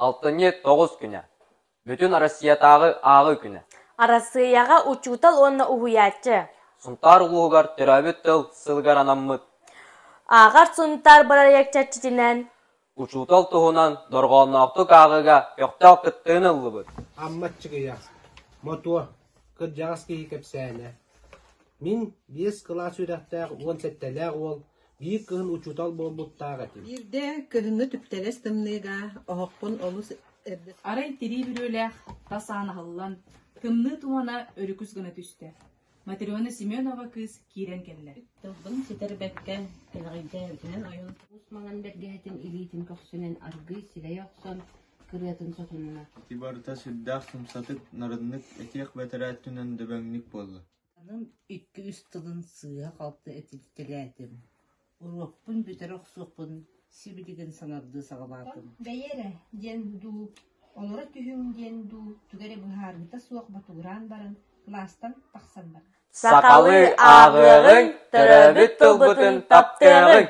Алтынньы тоҕус күнэ. Бүтүн Россиятааҕы ааҕыы күнэ. Арассыыйаҕа учуутал уонна уһуйааччы. Сунтаар улууһугар төрөөбүт тыл сылыгар анаммыт Ааҕар Сунтаар бырайыак чэрчитинэн Учуутал туһунан дорҕоонноохтук ааҕыыга көхтөөх кыттыыны ыллыбыт. Амма Аччыгыйа, Мотуо, кырдьаҕас киһи кэпсээнэ. Мин биэс кылаас үөрэхтээх уон сэттэлээх уол биир кыһын учуутал буолбуттаах этим. Биирдэ кыһыҥҥы түптэлэс тымныыга оһохпун олус эрдэ Арай тирии бүрүөлээх тас аан аһыллан, тымныы тумана өрүкүс гына түстэ. Матрена Семенова кыыс киирэн кэллэ. Тылбын ситэрбэккэ, кэлэҕэйдээбитинэн ойон Уус маҥан бэргэһэтин илиитин көхсүнэн аргыый силэйэ охсон, кырыатын сотунна. Ити барыта сүрдээх сымсатык, нарыннык, этиэх бэтэрээ өттүнэн дөбөҥнүк буолла. Аным икки-үс тылын сыыһа-халты этитэлээтим, уруокпун бүтэрэ охсуохпун сибилигин саҥардыы саҕалаатым. Бэйэ эрэ диэн дуу, олоро түһүҥ диэн дуу тугу эрэ быһаарыыта суох ботугураан баран кылаастан тахсан барда. Сахалыы ааҕыаҕыҥ, төрөөбүт тылбытын таптыаҕыҥ!